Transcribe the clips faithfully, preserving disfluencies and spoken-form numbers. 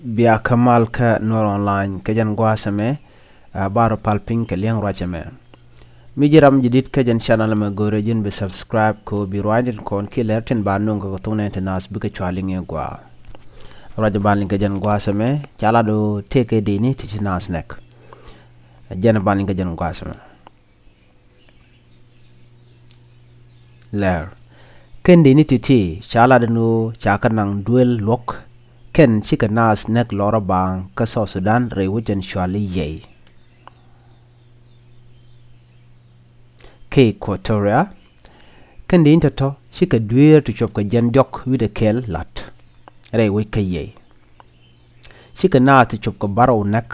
Bia kä mal kä Nuer Online kä jɛn gua̱a̱th ɛmɛ, a, ba rɔ pal piny kɛ liɛŋ ruac ɛmɛ. Mi ji̱ ram jadid kä jɛn channel ɛmɛ, go̱rɛ ji̱n bi subscribe kɛ ɣöö bi ruaacdin kɔn kiɛ lɛr tin ba nööŋ kɛ kɛ thok nɛn ti naath bikɛ cua liŋ i̱ gua̱a̱. Ruac ban liŋ kä jɛn gua̱a̱th ɛmɛ, ca lat ɣöö tëëkɛ dëëcni ti ci naath nɛk. Jɛn ban liŋ kä jɛn gua̱a̱th ɛmɛ. Lɛr. Kɛn dëëcni ti̱ti̱ ca lat ɛn ɣöö ca kɛ naŋ duël luɔ̱k, kɛn cikɛ naath nɛk lɔrä baaŋ kä South Sudan rɛy wec ɛn cɔal i̱ Yei. Kɛ Equatoria, kɛn dëëcni tɔ̱tɔ̱ cikɛ dueer ti cop kɛ jiɛn diɔ̱k wi̱cdɛ kɛl la̱t rɛy wec kä Yei. Cikɛ naath ti cop kɛ bärɔw näk,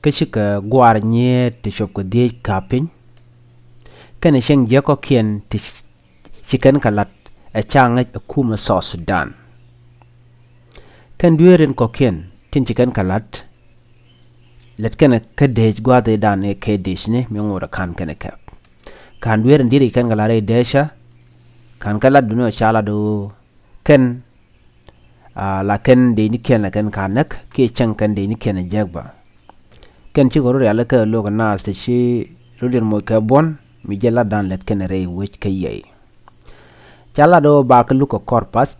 kä cikɛ gua̱a̱r nyieet ti cop kɛ dhieec ka̱p piny. Kɛnɛ cieŋ jiäk kɔ̱kiɛn ti ci kɛn kɛ la̱t ɛ ca ŋäc ɛ kumɛ South Sudan. Kɛn dueer in kɔ̱kiɛn tin ci kɛn kɛ la̱t, lät kɛn kä dëëc gua̱a̱th ëëdan ëë kɛ dëëcni mi ŋot ɛ ka̱n kɛn ɛ kɛp. Ka̱n dueer in di̱t ci kɛn kɛ la̱t rɛy dëëcä, ka̱n kɛ la̱t duni ɔ ca lat ɣöö kɛn, a, la kɛn dëëcnikiɛn la kɛn ka̱n näk kiɛ cäŋ kɛn dëëcnikiɛn ɛ jääk bä. Kɛn cikɛ rɔ rialikä lo̱k ɛ naath ti ci rɔ̱diɛn moc kɛ buɔ̱n mi jɛ latdan lät kɛn rɛy wec kä Yei. Ca lat ɣöö bakɛ luk kɛ kɔr path,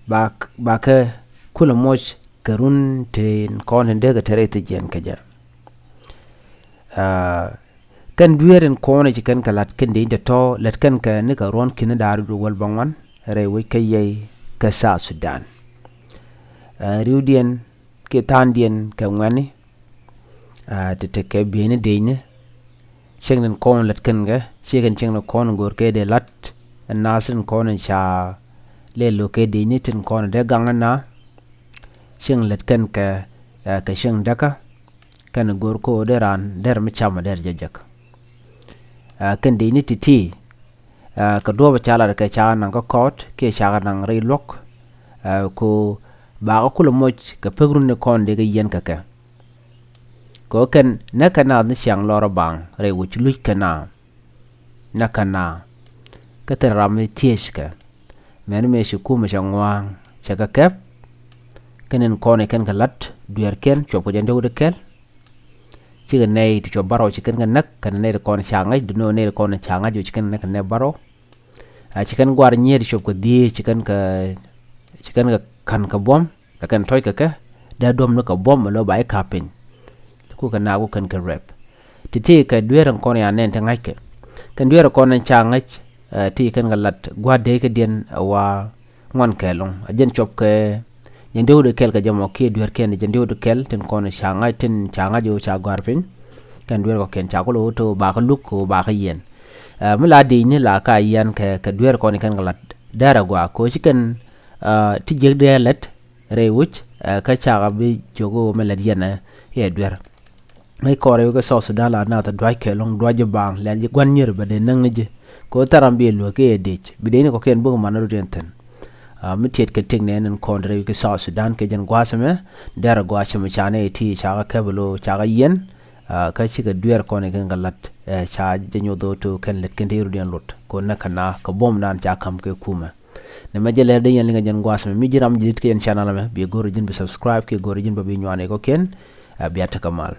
bak, bakɛ kulɛ moc kɛ run tin kɔn tin dee kɛ te rɛy thi̱jiɛn kɛ jɛ. A, kɛn dueer in kɔn ci kɛn kɛ la̱t kɛn dëëcni tɔ̱tɔ̱ lät kɛn kɛ nikɛ ruɔ̱n ki̱n da̱r wäl bäŋuan rɛy wec kä Yei kä South Sudan. A, ri̱wdiɛn kiɛ tha̱a̱ŋdiɛn kɛ ŋuɛ̈tni, a, ti tekɛ bieyni dëëcni. Cieŋ tin kɔn lät kɛn kɛ, ciɛ kɛn cieŋ tin kɔn go̱o̱r kɛ dee la̱t ɛn naath tin kɔn ca lɛ lo̱k kɛ dëëcni tin kɔn dee gaŋ ɛn naath. Cieŋ lät kɛn kɛ, a, kɛ cieŋ däkä. Kɛn go̱o̱r ko dee raan der mi cam a der jɛ jek. A, kɛn dëëcni ti̱ti̱, a, kɛ duɔ̱ɔ̱p ca lat kɛ ca naŋ kä kɔɔt kiɛ ca naŋ rɛy luɔ̱k. A, ko bakɛ kulɛ moc kɛ pek run ni kɔn dee kɛ yiɛn kɛ kɛ. Kɛ ɣöö kɛn näk kɛ naath ni ciaŋ lɔrä baaŋ rɛy wec luc kɛ naath. Näk kɛ naath. Kä thil ram mi thiec kɛ. Mɛn mëë ci kumɛ cɛ ŋua̱a̱ŋ cɛ kɛ kɛp. Kɛn in kɔn i̱ kɛn kɛ la̱t dueerkiɛn cuɔp kɛ jɛn diɔ̱k di kɛl. Cikɛ nɛy ti cuɔp bärɔw ci kɛn kɛ näk kɛn nɛy ti kɔn ca ŋäc, duni ɣöö nɛy ti kɔn ca ŋäc ɣöö ci kɛn näk kɛ nɛy bärɔw. A, ci kɛn gua̱a̱r nyieet ti cuɔp kɛ dhieec ci kɛn kɛ, ci kɛn kɛ ka̱n kɛ buɔ̱m, kɛ kɛn tɔ̱c kɛ kɛ dee duɔ̱m ni kɛ buɔ̱m mi lo̱ ba i̱ ka̱p piny. Kukɛ naath kukɛn kɛ rɛp. Ti̱ti̱ kɛ dueer in kɔn ya nɛn ti ŋa̱ckɛ. Kɛn dueer in kɔn in ca ŋäc, a, ti kɛn kɛ la̱t gua̱a̱r dee kädiɛn a wa ŋuan kɛɛl ɛlɔ̱ŋ. A jɛn cuɔp kɛ jɛn diɔ̱k di kɛl kɛ jɛ mɔ kiɛ dueerkiɛn jɛn diɔ̱k di kɛl tin kɔn ca ŋa̱c, tin ca ŋa̱c ɣöö ca gɔ̱a̱r piny. Kɛn dueer kɔ̱kiɛn ca kulɛ ɣöö to̱ bakɛ luk kɛ ɣöö bakɛ yiɛn. A, mi la dëëcni la ka yiɛn kɛ, kɛ dueer kɔn i̱ kɛn kɛ la̱t dɛr agua kɛ ɣöö ci kɛn, a, ti jiäk dee lät rɛy wec, a, kä cakɛ bi jiök ɣöö mi lät yɛn ɛ i̱ ɛ dueer. Ŋäc kɔrɛ wekɛ South Sudan la naath a dua̱ckɛ ɛlɔ̱ŋ, dua̱c ji̱ baaŋ, lɛl ji̱ gua̱n nyier bɛ dee näk ni ji̱. Kɛ ɣöö thil ram bi luäk i̱ ɛ dëëc bi dëëcni kɔ̱kiɛn bikɛ man rut yɛn thi̱n. A, mi tiɛt kɛ tëk nɛɛni in kɔn rɛy wec kä South Sudan kɛ jɛn gua̱a̱th ɛmɛ, dɛr a gua̱a̱th cɛ mi ca nɛy ti ca kɛ kɛp lo̱ ca kɛ yiɛn. A, kä cikɛ dueer kɔn i̱ kɛn kɛ la̱t, ɛ, ca jɛ nyoth ɣöö to̱ kɛn lät kɛn te rut yɛn luɔt kɛ ɣöö näk kɛ naath kɛ buɔ̱mdan ca ka̱m kɛ kumɛ. Nɛmɛ jɛ lɛr dee yɛn liŋ kɛ jɛn gua̱a̱th ɛmɛ. Mi ji̱ ram ji̱ di̱t kɛ jɛn channel ɛmɛ, bi go̱r ji̱n bi subscribe kiɛ go̱r ji̱n bä bi nyuan i̱ kɔ̱kiɛn. A, bia tekɛ mal.